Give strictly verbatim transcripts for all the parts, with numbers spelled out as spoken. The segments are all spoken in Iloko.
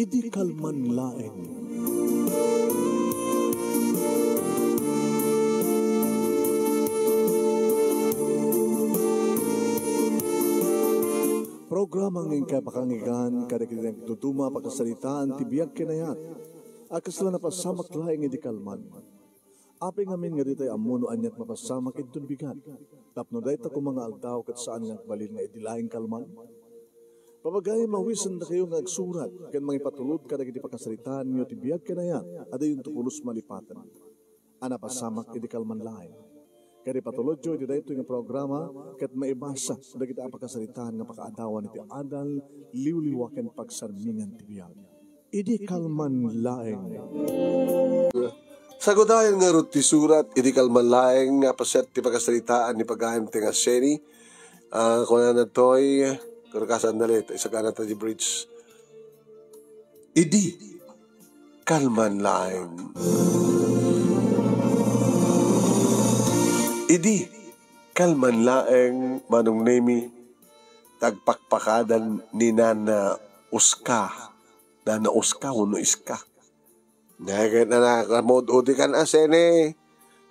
Idi kalman laeng. Programa nga inkay pakanggan kadagiti nagduduma a pakasaritaan ti biag ken ayat a kasla napasamak laeng idi kalman. Apay ngamin nga ditay ammo no aniat mapasamak inton bigat, tapno dayta koma nga aldaw ket saan nga agbalin nga idi laeng kalman? Papagayam, awisendakayo nga agsurat ken mangipatulod kadagiti pakasaritaanyo ti biag ken ayat a dayonto pulos malipaten a napasamak idi kalman laeng. Ket ipatulodyo iti daytoy nga programa ket maibasa dagiti a pakasaritaan nga pakaadawan iti adal, liwliwa ken pagsarmingan ti biag. Idi kalman laeng. Sagudayen ngarud ti surat idi kalman laeng nga paset ti pakasaritaan ni pagayam ti nga Seni. Ah, kunana toy, kano ka sandali, isagana ta di bridge. Idi kalman laeng. Idi kalman laeng, Manong Nemi, tagpakpakadan ni Nana Uska. Nana Uska wenno Iska. Nga ket na, na, namud-udi kan a Seni.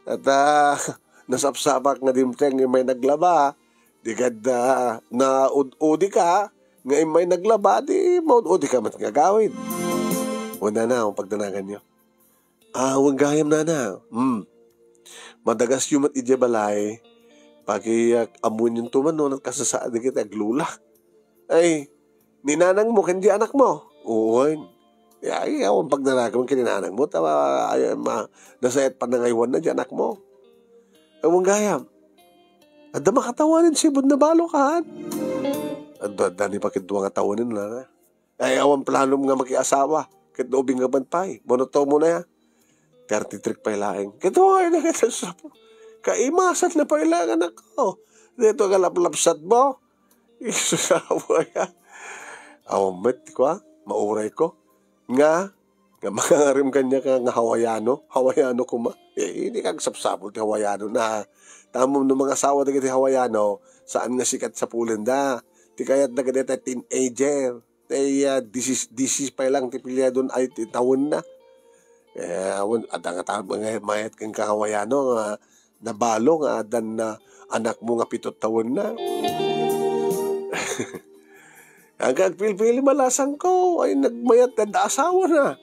At, ah, nasapsapak nga dimteng immay naglaba. Di kad, ah, naud-udi ka nga immay naglaba, di maud-udi ka met nga gawid. O nana, ang pagdanaganyo. Ah, wen gayam nana. Hmm. Madagasyo met idiay balay. Paki, ah, ammoenyo to man no, nagkasasaad dagiti aglula. Ay, ni nanangmo ken di anakmo. Uwen. Ay, awan pagdanagan ken ni nanangmo. Ta, ay, ma, nasayat panangaywanna di anakmo. Awan gayam. Adda makatawanen sibud na balo kan. Adda, adda ni pakidwa nga tawanen na. Ay, awan planom nga makiasawa. Ket ubing nga pay. Monotomo na ya. Thirty-three pay laeng. Ket, "Uy, nakita sa kaimasan na pay laeng anak ko. Dito ka laplapsat mo." Isu sa buhay, ah. Awan met, kwa, mauray ko. Nga, nga mangangarim kanya ka nga Hawaiano. Hawaiano kuma. Eh, hindi ka agsapsapul ti Hawaiano na. Tamo no mangasawa dagiti Hawaiano, saan nga sikat sa pulenda. Ti kayat dagiti teenager. Tay, ah, disis-, disis pay lang ti piliadon ay ti tawenna. Eh, awan, adda nga ta-, mga mayat ken ka Hawaiano nga nabalo nga addan na anakmo nga pito tawenna. Agka agpilpili malasangko, ay nagmayat adda asawana.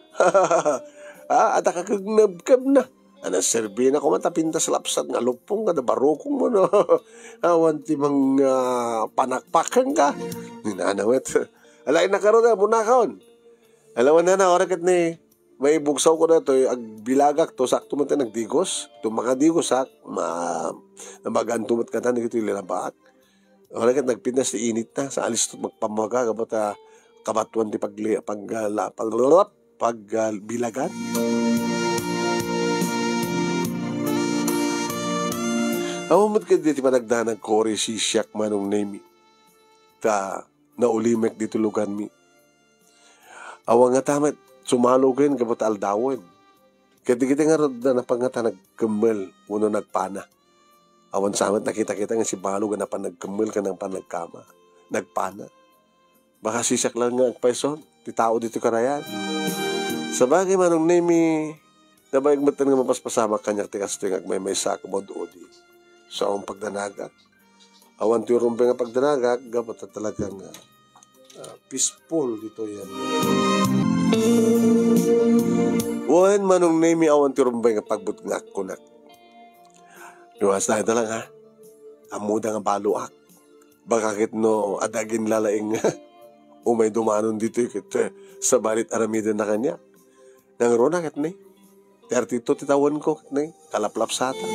Ah, adda ka kagnebkebna. Ana, serbina koma ta pintas lapsat nga luppong kada barukong mo, no? Awan ti mang, ah, panakpak kenka. Ni nanawet. Ala, inna karud, ah, munakon. Ala, wen nana, oray ket ni, maibugsawko daytoy, agbilagakto, sakto met ti nagdigos. Ti makadigosak, ma-, nabaganto met katan dagitoy linabaak. Oray ket nagpintas ti initna, sa alisto magpammaga, gapu ta kabatuan ti pagli-, pag-, ah, la-, pag-, pag-, ah, bilagan. Awan met ket diti panagdanag ko, oray sisiak, Manong Nemi. Ta, naulimek ditoy lugarmi. Awan ngata met, sumalo ken gapu ta aldawen. Ket dagiti ngarud a napan ngata nagkemmel wenno nagpana. Awan sa met nakita-kita nga sibalo nga napan nagkemmel ken napan nagkama, nagpana. Baka sisiak lang nga agpayson ti tao ditoy karayan. Sabagay, Manong Nemi, nabayag met nga mapaspasamak kaniak ti kastoy nga agmaymaysaak a maud-udi. Saom pagdanagak. Awan ti rumbeng nga pagdanagak, gapu ta talaga nga, ah, peaceful ditoy a. Wen, Manong Nemi, awan ti rumbeng nga pagbutngak, kunak. Iwas tayo na lang, ha? Ammoda nga baloak. Baka ket no, adda aginlalaing nga umay dumanon ditoy ket, eh, sabali ti aramidenna kaniak. Nangruna ket ni, thirty-two ti tawenko ket ni, kalaplapsata.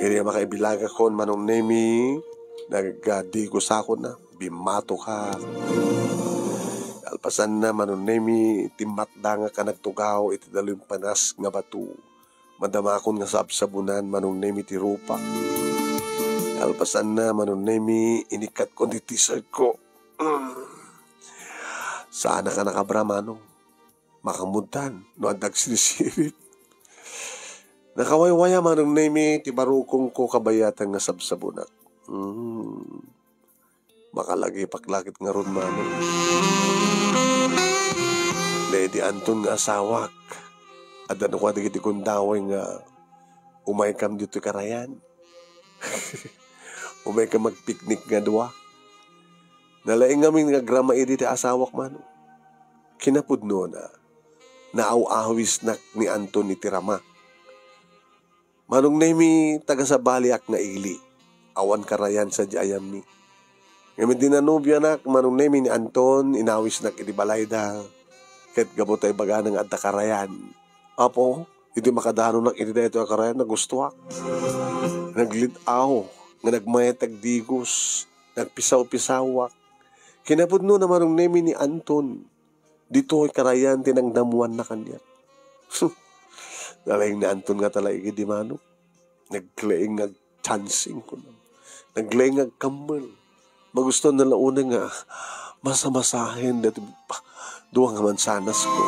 Idi makaibilagakon, Manong Nemi, nagdigosakon na, bimmatokak. Kalpasanna, Manong Nemi, timmatdangak a nagtugaw iti daloy panas nga bato. Madamakon nga sabsabonan, Manong Nemi, ti rupa. Kalpasanna, Manong Nemi, inikkatkon ti t-shirtko. Saanak a nakabra, Manong. Makamudtan no adda agsirisirit. Nakawaywaya, Manong Nemi, ti barukongko kabayatan nga sabsabonak. Hmm. Makalagipak la ket ngarud, Manong. Daydi Anton nga asawak, adda no kua dagiti gundaway nga umaykam ditoy karayan. Umaykam magpiknik nga dua. Nalaing ngamin nga agrama idi ti asawak, Manong. Kinapudnona, naaw-awisnak ni Anton iti rama. Manong Nemi, taga-Sabaliak nga ili. Awan karayan sadiay ayammi. Ngem idi nanobianak, Manong Nemi, ni Anton, inawisnak iti balayda. Ket gapu ta ibagana nga adda karayan. Apo, idi makadanonak iti daytoy a karayan, nagustuak. Naglit-aw nga nagmayat agdigos, nagpisaw-pisawak. Kinapudnona, Manong Nemi, ni Anton. Ditoy karayan ti nangdammuanna kaniak. Nalaing ni Anton nga talaigi di Manong. Naglaing nga agchancing kuno. Naglaing nga agkammel. Magustuanna la unay nga masamasahen daytoy dua nga mansanas ko.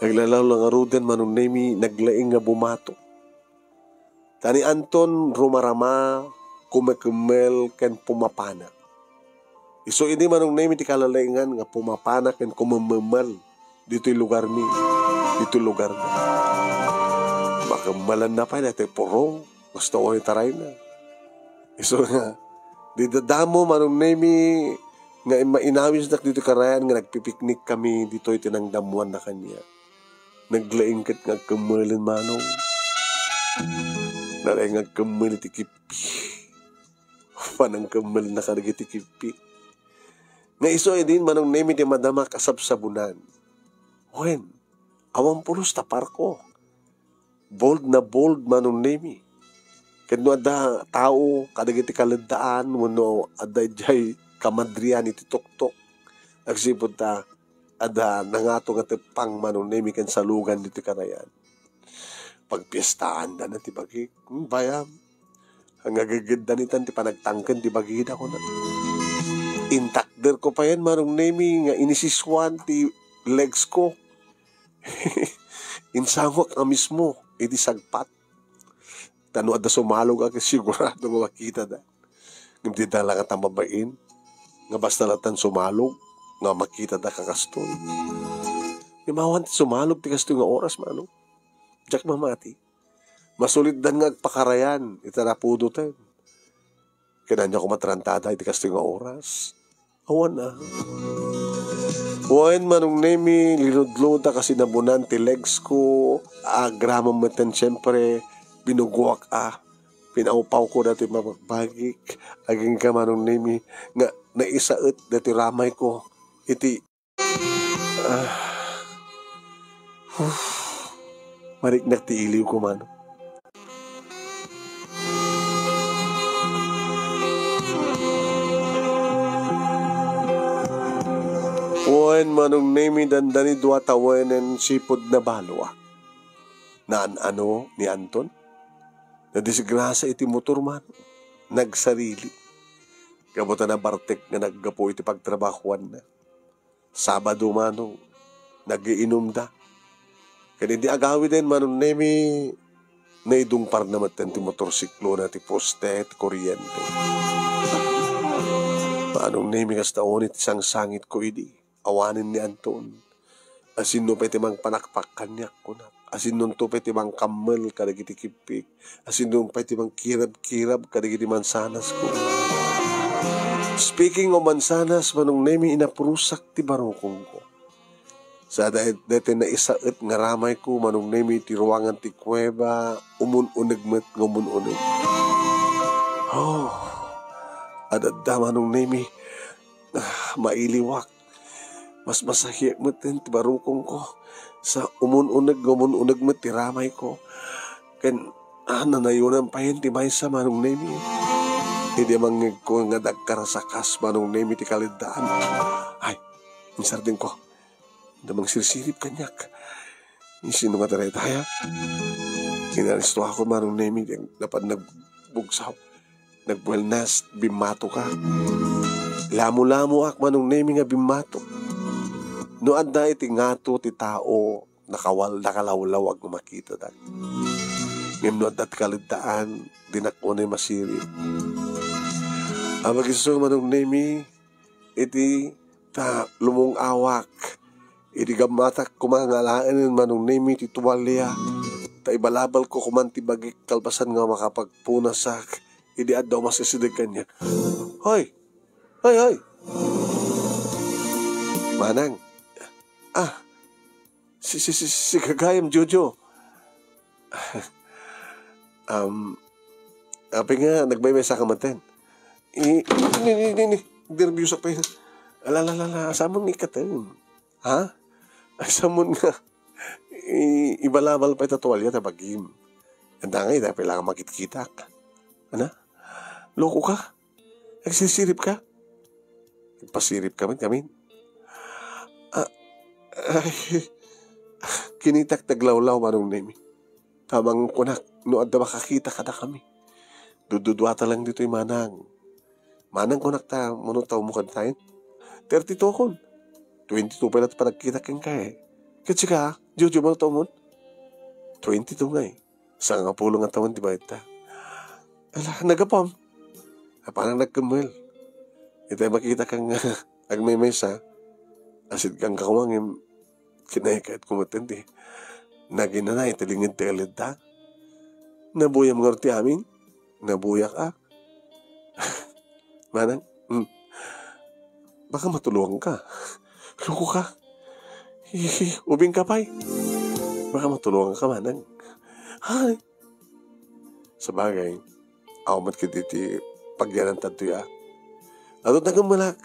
Naglalaw la ngaruden, Manong Nemi, naglaing nga bumato. Ta ni Anton rumarama, kumekemmel, ken pumapana. Isu idi, Manong Nemi, ti kalalaingan nga pumapana ken kumemmemmel ditoy lugarmi, ditoy lugarna. Makemmelanna pay daytoy purong, gusto ko itarayna. Isu nga, di dadamo, Manong Nemi, nga imma-, inawisnak ditoy karayan nga nagpipiknik kami ditoy ti nangdammuanna kaniak. Naglaing ket nga agkemmelen, Manong. Nalaing nga agkemmel iti kippi. Panangkemmelna kadagiti kippi. Nga isu idin, Manong Nemi, ti madamak a sabsabunan. Wen, awan pulos ta parko. Bold na bold, Manong Nemi. Ket no adda tao kadagiti kaleddaan wenno adda idiay kamadrian iti tuktok, agsipud ta adda nangato nga teppang, Manong Nemi, ken salugan ditoy karayan. Pagpiestaandana ti bagik. Hmm, bayam. Nga gegeddan itan ti panagtangken ti bagida, kuna. Intakderko payen, Manong Nemi, nga inisisuan ti legs ko. Insangok a mismo iti sagpat. Ta no adda sumalog a, sigurado nga makitada. Ngem dida la nga ta mabain nga basta latan sumalog nga makitada ka kastoy. Ngem awan ti sumalog ti kastoy nga oras, Manong. Diak mamati. Masulitdan nga agpakarayan ita napudoten. Ket ania koma ti rantada iti kastoy nga oras? Awan a. Wen, Manong Nemi, linudlodak a sinabunan ti legs ko, agraman metten, siempre, binugoak a. Pinawpawko datoy mabakbagik, agingga, Manong Nemi, nga naisaet datoy ramay ko iti Ah. Huh. Mariknak ti iliw ko, Manong. Wen, Manong Nemi, dandani dua tawenen sipud nabalo a. Naan-ano ni Anton? Nadisgrasya iti motor, Manong. Nagsarili. Gapu ta nabartek nga naggapu iti pagtrabahoanna. Sabado, Manong, nagiinumda. Ken idi agawiden, Manong Nemi, naidungparna metten ti motorsiklona ti poste ti kuriente. Manong Nemi, kasta unay ti sangsangitko idi. Awanen ni Anton. Asino pay ti mangpanakpak kaniak, kunak. Asinonto pay ti mangkammel kadagiti kippik. Asino pay ti mangkirabkirab kadagiti mansanas ko. Speaking of mansanas, Manong Nemi, inapurosak ti barukongko. Sa day-, daytoy naisaet nga ramayko, Manong Nemi, ti ruangan ti kuweba, umun-uneg met nga umun-uneg. Oh, adda, Manong Nemi, ah, mailiwak. Masmasahiek metten ti barukongko. Sa umun-uneg nga umun-uneg met ti ramayko. Ken, ah, nanayonan payen ti maysa, Manong Nemi. Idi mangngegko nga dagkarasakas, Manong Nemi, ti kaleddaan. Ay, insardengko. Adda mangsirsirib kaniak. Sino nga daytaya? Inaristoak, Manong Nemi, napan nagbugsaw. Nagbuelnas, bimmatok. Lamulamoak, Manong Nemi, nga bimmatok. No adda iti ngato ti tao, nakawal-, nakalawlawag nga makitadak. Ngem no adda ti kaleddaan, dinak unay masirib. Apagiso, Manong Nemi, iti ta lumung-awak. Idi gammatak koma nga alaenen, Manong Nemi, ti tuwalia, ta ibalabalko koman ti bagik kalpasan nga makapagpunasak idi adda umas isideg kaniak. Hoy! Hoy, hoy! Manang! Ah! Si, si, si, si gagayem, Jojo. Um, apay nga, nagmaymaysa ka maten. I, ni, ni, ni, ni, nerbiusak pay. Ala, ala, ala, ala, asamon nga ikkaten. Ha? Asamon nga, i, ibalabal pay ta tuwalya ta bagim. Anda nga, ida, kailangan makitkitak. Ana? Loko ka? Agsisirip ka? Nagpasirip kami, kami. Ah, ay, kinitak taglawlaw, Manong Nemi. Tamang kunak, no adda makakita kadakami. Dududuata lang ditoy, Manang. Manang kunak ta, mano taw mo kadtayen? Thirty-two kon. Twenty-two pay latta panagkitak kenka, eh. Ket sika, Jojo, mano taw mon? Twenty-two nga, eh. Sangapulo nga tawen ti bayadta. Ala, nagapam. Apanak nagkemmel. Itay makita kang agmaymaysa. Asidkan ka koma ngem kinayat ko metten ti naginana iti linged ti eled ta. Nabuyam ngarud ti amin. Nabuyak a. Manang, hmm. Baka matulongan ka. Loko ka. Hihi, ubing ka pay. Baka matulongan ka, Manang. Hay. Sabagay, awan met ket iti pagyanan tadtoy a. Adut nagemmelak.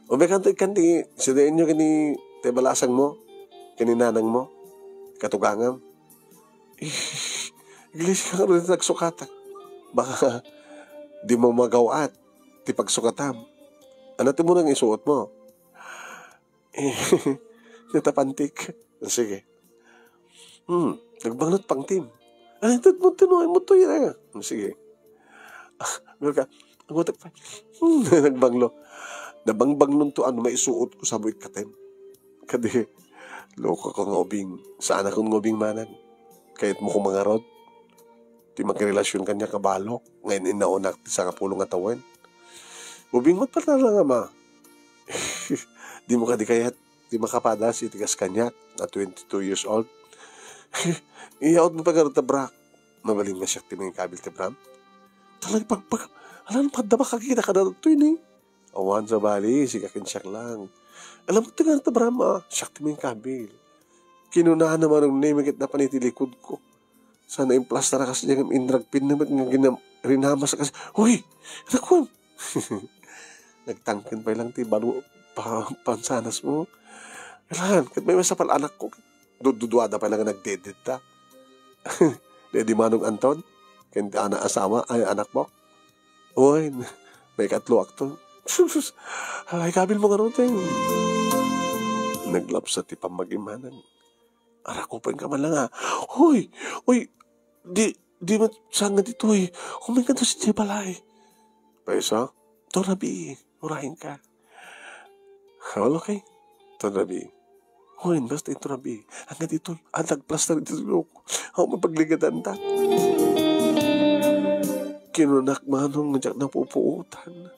Umekanto ikkan ti sidaenyo kani ti balasangmo, kani nanangmo, katugangam. Iglesia ka ngarud iti nagsukatak. Baka di mo magaw-at ti pagsukatam. Ania ti munang isuot mo? Natapantik. Sige. Hmm, nagbanglot pangtim. Ay, tat mo, tinuay mo to yan, ah. Hmm, sige. Ah, meron ka, ang utak pa. Hmm, nagbanglo. Nabangbanglon to, ano, maisuot ko sa buik katem. Kadi, loko ko nga ubing. Saan akong nga ubing manan? Kayat mo kung mangarod? Ti makirelasyon kanya kabalok, ngayon inaunak ti sangapulo nga tawen. Ubing mo pala nga ma. Di mo kadi kayat, di makapadas iti kas kaniak, na twenty-two years old. Iyaot mo pa garud ta brak. Mabalin nga siak ti mangikabil ti bram. Talaga pagpag, alam, padda makakita ka na to ini. Awan sabali, siak ken siak lang. Alam mo, ti garud ta bram, ah, siak ti mangikabil. Kinunana man ni, mikit na paniti likod ko. Sana implastar a kas diay nga inragpin na met nga ginam-, rinamas a kas, "Uy! Nakuan!" Nagtangken pay lang ti balu-, pa-, pansanas mo. Kailangan, ket may masapal anak ko. Dududuada pay lang nga nagdedetta. Di, di Manong Anton? Ken ti ana-, asawa, ay, anak mo? Uy, may katlo akto. Sus, sus. Ay, kabil mo nga ruteng. Naglapsat ti pammagimanan. Arakupen ka man lang, ah. Hoy! Hoy! Di, di met saan nga ditoy. Umayen ka to sa balay. Paysa? Ton rabii, urayen ka. Halo kay? Ton rabii. Hoy, basta ito rabii. Ang nga ditoy, ang nagplastar dito sa loko. Ako mapagligatan ta. Kinunak manong nga diak napupuotan.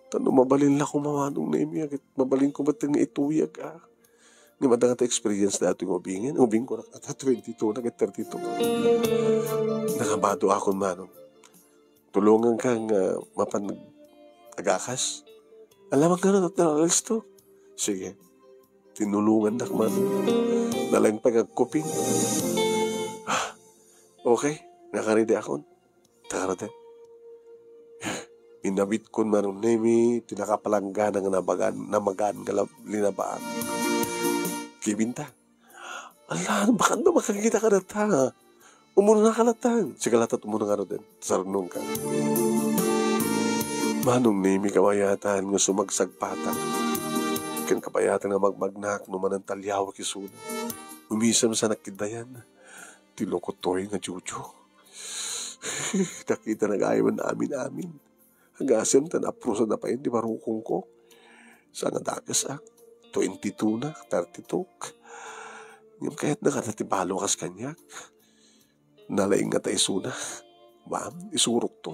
Tano mabalin la kumawanong na imi, agit mabalin ko ba't nga ituyag, ah. Ni madangata experience da ito yung ubingin. Ubing ko na kata twenty-two, nagit thirty-two. Nakabado akon manong. Tulungan ka nga mapan agakas. Alam ka na, natural to. Sige. Tinulungan na manong. Nalang pagkakuping. Ah, okay. Nakaridi akon. Tarde. Inabitkon manong Nemi, ti nakapalanggana nga nabagan, namagan nga lab-, linabaan. Kibinta. Ala, baka na makakita ka na ta. Umuna ka na ta. Sige, latat umuna nga ruden. Sarunong ka. Manong Nemi, kabayatan nga sumagsagpata. Ken kabayatan nga magmagnak no manan taliawak isuna. Umisem sa nakkidayan. Ti loko toy nga Jojo. Nakita na gayam amin-amin. Agasem ta naaprusan na pay ti barukong ko. Sa nga dakes, ah, twenty-two na, thirty-two. Ngem kayat na kada ti balo kas kaniak. Nalaing nga ta isuna. Bam, isurok to.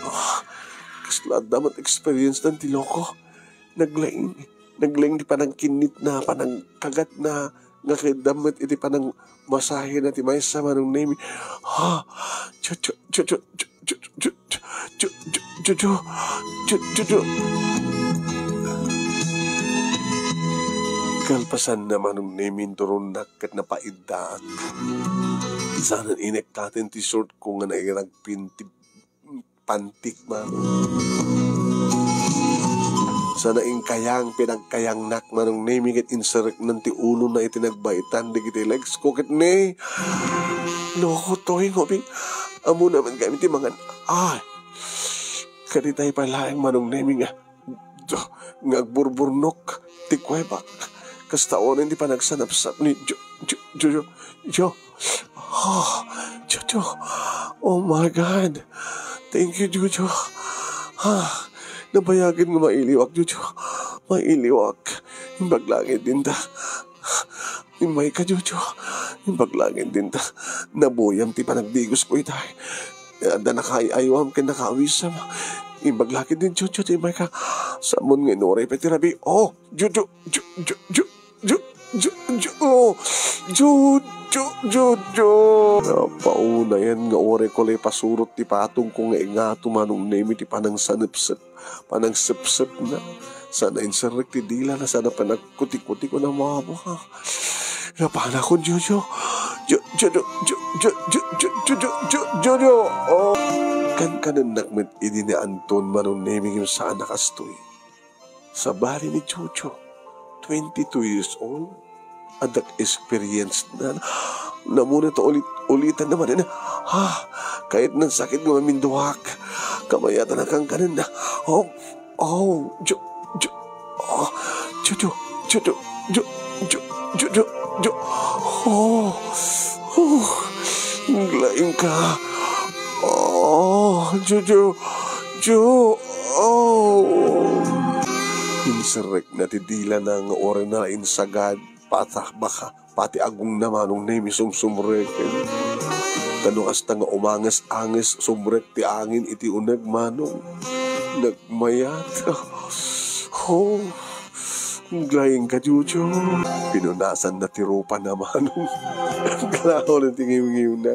Ah, kasla adda met experience-na ti loko. Naglaing, naglaing ti panagkinnitna, panagkagatna, nga kidda met iti panagmasahena ti maysa, Manong Nemi. Ha? Jojo, Jojo, Jojo, Jojo. Kalpasanna, Manong Nemi, inturonnak ket napaiddaak. Saan inekkaten ti short ko nga nairagpin ti pantik, Manong. Sana inkayang, pinagkayangnak, Manong Nemi, ket inserreknan ti ulona iti nagbaitan dagiti legs ko ket ne. Loko toy, ngobing. Ammona met kami ti mangan. Ay. Kaditay pay laeng, Manong Nemi, nga, nga agburburnok ti kuwebak. Kasta unen ti panagsanapsap ni Jo, Jo, Jo, Jo, Jo. Ah, Jojo. Oh my God. Thank you, Jojo. Ah, nabayagen nga mailiwak, Jojo. Mailiwak. Imbag langit dinta. Immayka, Jojo. Imbag langit dinta. Nabuyam ti panagdigos ko itay. Adda nakaay-aywam ken nakaawisam. Imbag langit din, Jojo, ti immayka. Sammon nga inuray pay ti rabii. Oh, Jojo, Jo, Jo, Jo, Jo, Jo, Jo, oh, Jo, Jo, Jo, Jo. Napaunayan nga uray ko la ipasurot ti patong ko nga ingato, Manong Nemi, ti panangsanepsep, panangsepsepna. Sana inserrek ti dilana, sana panagkutikutiko na mama. Napanakon, Jojo. Jo, Jo, Jo, Jo, Jo, Jo, Jo, Jo, Jo, Jo, Jo, Jo. Oh. Kankanennak met idi ni Anton, Manong Nemi, ngem saan a kastoy. Sabali ni Jojo, twenty-two years old, adda experience na. Namuna ta ulit, ulitan naman, eh. Ha? Kahit nan sakit nga maminduak, kamayatan a kankanen na. Oh, oh, Jo, Jo, oh, Jojo, Jojo, Jo, Jo, Jo, Jo, Jo. Oh, oh, laing ka. Oh, Jojo, Jo, oh. Inserrek na ti dilana nga uray na insagad, pata, baka, pati agongna, Manong Nemi, sumsumreken. Ta no kasta nga umanges-anges, sumrek ti angin iti uneg, Manong. Nagmayat. Oh, laing ka, Jojo. Pinunasan na ti rupa na, Manong. Naglaho na ti ngiwngewna.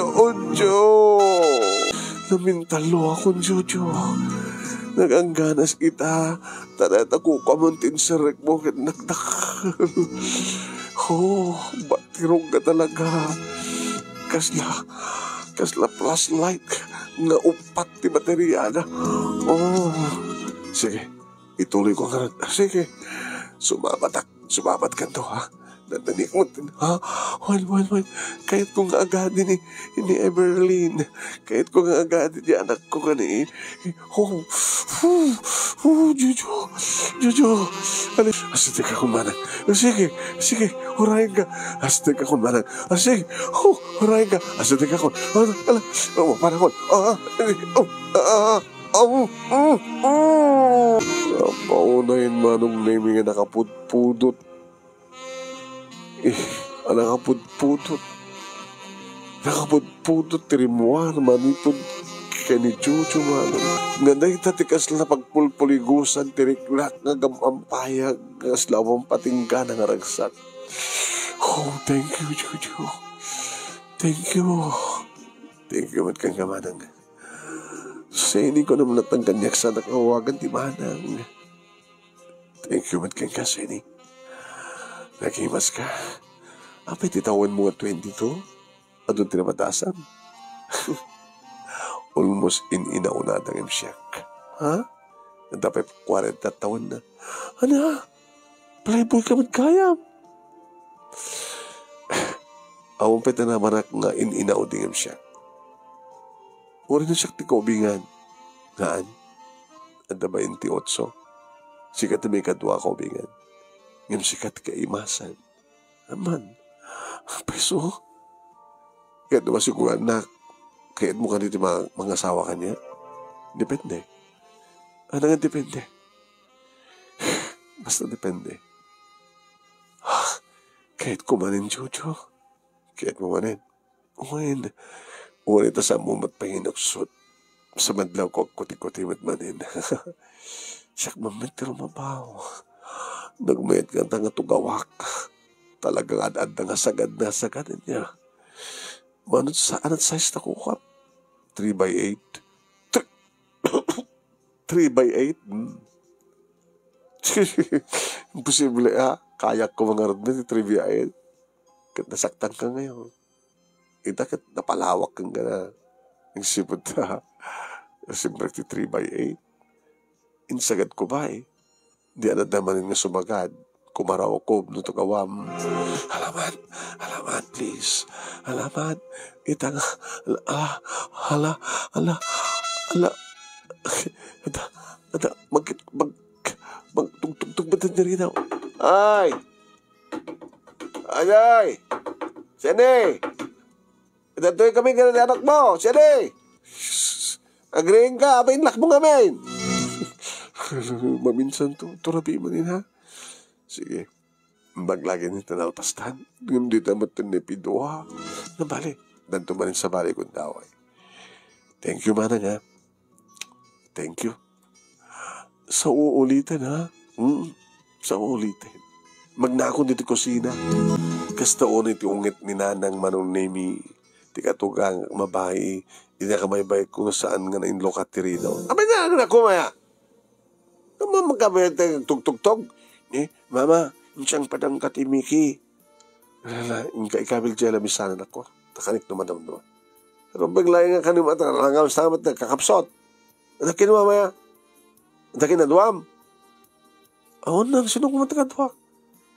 Jojo! Namintalluakon, Jojo. Nagangganas kita. Tara, ta kukuam ti inserrekmo ket nakdakkel. Oh, batirong ka talaga. Kasla, kasla flashlight nga uppat ti bateriana. Oh, sige. Ituloy ko nga. Sige. Sumabatak. Sumabat kanto, ha? Natanik mo din, ha? Wen, wen, wen. Kayat ko nga agadi ni, ni Everlyn. Kayat ko nga agadi di anak ko kani. Oh, oh, oh, Jojo. Jojo. Ano? Asati ka kun manang. Sige, sige. Uray ka. Asati ka kun manang. Ah, sige. Oh, uray ka. Asati ka kun. Ala, ala. Oh, panahon. Ah, ah, oh, ah, ah. Aw, mm, mm. Apaw, nain manong Nemi nga nakapudpudot. Eh, a nakapudpudot. Nakapudpudot ti rimmuar manipud ken ni Jojo manong. Nga dayta ti kasla pagpulpuligusan ti riklak nga gam-ampayag nga kasla awan patinggana nga ragsak. Oh, thank you, Jojo. Thank you. Thank you met kenka, manang. Seni ko naman natang kaniak sa nakawagan ti manang. Thank you met kenka, Seni. Nagimas ka. Apay ti tawen mo nga twenty-two? Adun ti napatasam. Almost in-inaw na dagim siak. Ha? Anta pay kwarenta tawen na. Ana? Playboy ka met gayam. Awan pay ta namanak nga in-inaw dagim siak. Uray no siak ti kaubingan. Naan? Adda bainti otso. Sika ti maikadua kaubingan. Ngem sika ti kaimasan. Aman. Paiso. Ket no masigoannak, kayatmo kadi ti ma-, mangasawa kaniak? Depende. Ano nga depende? Basta depende. Kayatko manen, Jojo. Kayatmo manen. Wen, uray ta saanmo met panginuksot. Sa madlaw ko agkuti-kuti met manen. Siak man met ti rumabaw. Nagmayat kanta nga tugawak. Talagang ad-adda nga sagad, nga sagad niya. Manut sa, anat size ta kukap? Three by eight. Three, three by eight? Hmm. Imposible, ha? Kayatko mangarud ti three by eight. Ket nasaktan ka ngayon. Ita ket napalawak kenka na. Nagsipud ta. Siyempre, ti three by eight. Insagadko pay. Di anadda manen nga sumagad. Kumarawkob no tugawam. Alaman, alaman, please. Alaman, ita nga, ala, ala, ala, ala. Ada, ada, mag, mag, magtugtugtog ba dyan dyan? Ay! Ay, ay! Sene! Datoy kami nga anak mo, Sene! Agriing ka, apainlak mo ngamin! Maminsan to, turabi man yun, ha? Sige. Imbag lagi ni ta nalpastan. Ngem dita met ti nipidua. Nabali. Danto manen sa balay gundaway. Thank you, manang, ha? Thank you. Sa uuliten, ha? Hmm? Sa uuliten. Magnakon ditoy kusina. Kasta unay ti unget ni Nanang Manong Nemi, ti katugangak a babai, iti nakabaybayko nga saan nga nainlukat ti ridaw. Apay nga, anak ko, maya? Mama, kami tugtugtog. Eh, mama, insang padang ka ti Mickey. Ala, inka ikabil diay lamisanan ako. Takanik no madamdama. Pero bigla nga kanim at langam sa amat nagkakapsot. Adakin mamaya. Adakin aduam. Awan nang sino kumat nagkaduak.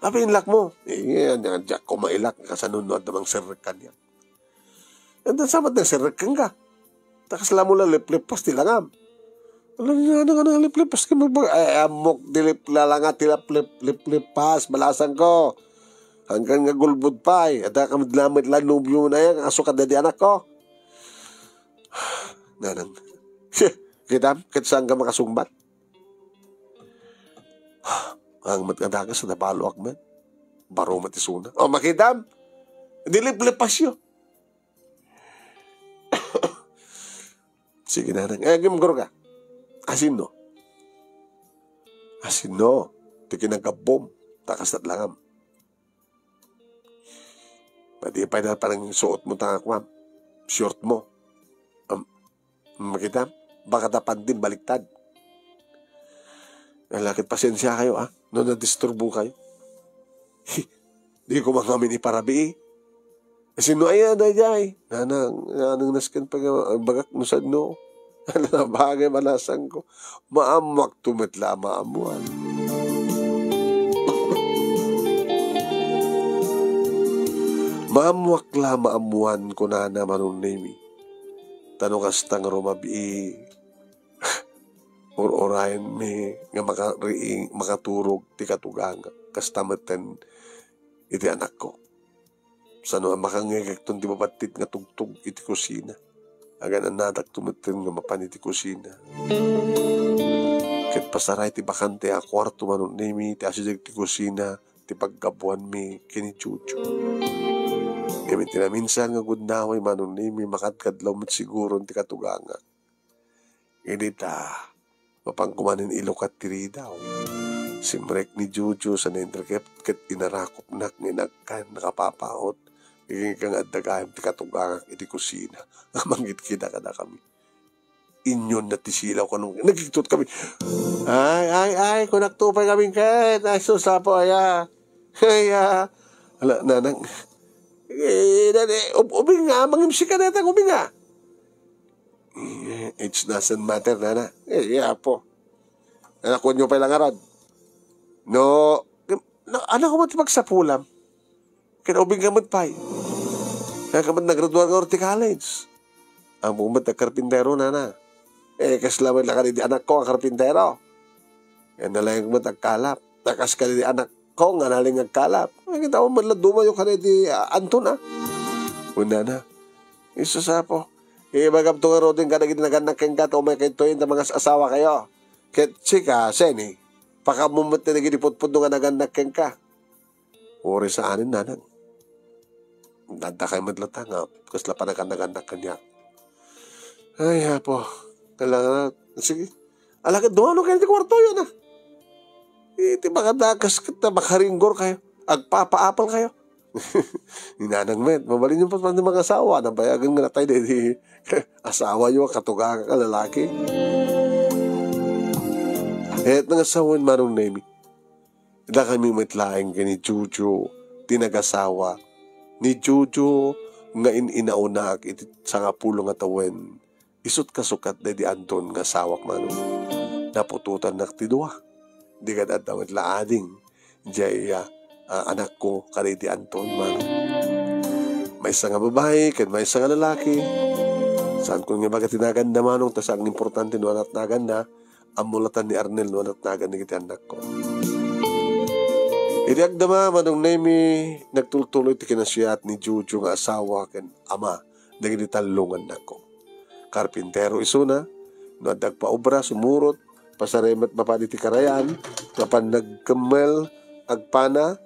Apay inlak mo. Eh, yan, yan, diak ko mailak. Kasano no adda mang serrek kaniak. Anda sa amat nang serrek ka. Takas la mo la liplipas ti langam. Alam niya, ano, ano, liplipas ka mo ba? Ay, amok, dilip, lalanga, tilap, lip, liplipas, balasan ko. Hanggang nga gulbod pa, eh. At ang kamad lamit lang nubyo mo na yan, ang asukan na di anak ko. Nanang, kita, ket saan ka makasungbat? Ang mat nga dagas, nabalo ak met. Baro met isuna. O, makitam? Diliplipasyo. Sige, nanang. Eh, gimgor ka. Asinno? Asinno? Ti kinagabbom. Takas at langam. Pati pa na parang suot mo ta, kwan, short mo. Am, makita? Baka ta pandim baliktad. Ala, ket pasensya kayo, ah, no nadisturbo kayo. Di ko mangamin iparabii. Sino aya daydiay? Nanang, nanang nasken pa nga, bagak no sadno. Ala, bagay balasan ko. Maammoak to met la maammoan. Maammoak la maammoan, kunana Manong Nemi. Ta no kasta nga rumabii, ur-urayenmi nga makariing, makaturog ti katugangak. Kasta metten iti anakko. Sano a makangngegekton ti mabattit nga tugtog iti kusina. Agan-annadakto metten nga mapan iti kusina. Ket pasaray ti bakante a kuarto, Manong Nemi, ti asideg ti kusina ti paggabuanmi ken ni Jojo. Ngem iti naminsan nga gundaway, Manong Nemi, makadkadlaw met siguron ti katugangak. Idi ta, mapan ko manen ilukat ti ridaw. Simrek ni Jojo sa nainrikep ket inarakopnak nga inagkan, nakapapaot. Ngem nga adda gayam ti katugangak iti kusina. Mangitkita kadakami. Inyonna ti silaw kano. Nagigtot kami. Ay, ay, ay, kunak to pay kami ket. Ay, sus, apo, aya. Ay, ah. Ala, nanang. Eh, dadi, ub-, ubing nga, mangimsi ka netang ubing nga. Eh, it doesn't matter, nana. Eh, iya, apo. Anak, kuwan nyo pay lang arad. No, na, anak ko mo ti pagsapulam. Kinaubing ka met pay. Kaya ka met nagraduar nga ti college. Ammok met a karpintero, nana. Eh, kasla met la kadi di anak ko a karpintero. Kaya nalaing met agkalap. Takas kadi di anak ko nga naling agkalap. Ay, kita mo met la dumayo kadi di, ah, Anton, ah. Una na. Isu sa po. Ibagam to nga rodin kadagiti nagannak kenka, ta umay kayto, inta mangas-asawa kayo. Ket sika, Seni, pakaammo met dagiti putputno nga nagannak kenka. Uray saanen, nanang. Adda kay met latta nga kasla panagan-nagannak kaniak. Ay, apo. Kailangan, sige. Ala, ket dumano kayo ti kuarto yun, ah. Iti makadakas ket makaringgor kayo. Agpapaapal kayo. Ni nanang met, mabalin yung patman ni mga asawa, nabayagan nga natay di, di asawa yung katugang ka lalaki. Eh, nangasawan, Manong Nemi. Dakami met laeng ken ni Jojo ti nagasawa. Ni Jojo nga in-inaunak iti sangapulo nga tawen, isut' kasukat daydi Anton nga asawak, Manong. Naputotannak ti dua. Di kad adda met la ading diay, ah, ah, anakko kadaydi Anton, Manong. Maysa nga babai ken maysa nga lalaki. Saan ko nga ibaga ti naganna, Manong, ta saan nga importante no anat naganna. Ammo latta ni Arnel no anat nagan dagiti annakko. Idi agdama, Manong Nemi, nagtultuloy ti kinasiat ni Jojo nga asawa ken ama dagiti tallo nga annakko. Karpintero isuna, no adda agpaobra, sumurot, pasaremmet mapan iti karayan, mapan nagkemmel, agpana,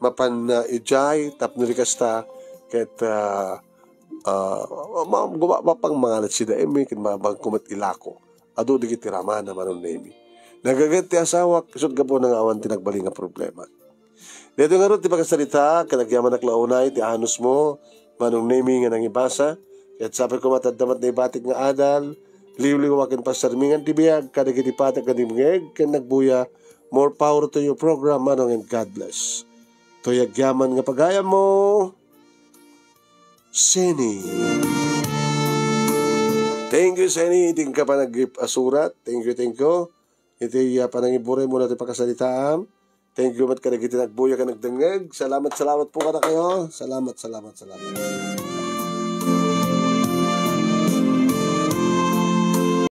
mapan, ah, idiay, tapno di kasta, ket, ah, ah, ma-, guma-, mapang mangalat sida Amy, ken mabagko met ilako. Adu dagiti ramana, Manong Nemi. Nagaget ti asawak, isut' gapuna nga awan ti nagbalin nga problema. Daytoy ngarud ti pakasarita, ket agyamanak la unay ti anusmo, Manong Nemi nga nangibasa, ket sapay koma ta adda met naibatik nga adal, liwliwa ken pasarmingan ti biag, kadagiti patag nga dimngeg, ken nagbuya, more power to your program, Manong, and God bless. Toy agyaman nga pagayammo, Seni. Thank you, Seni, iti ka panagasurat. Thank you, thank you. Iti, ah, panangiburay mo na ti pakasaritaam. Thank you met kadagiti nagbuya ken nagdengngeg. Salamat, salamat po kadakayo. Salamat, salamat, salamat.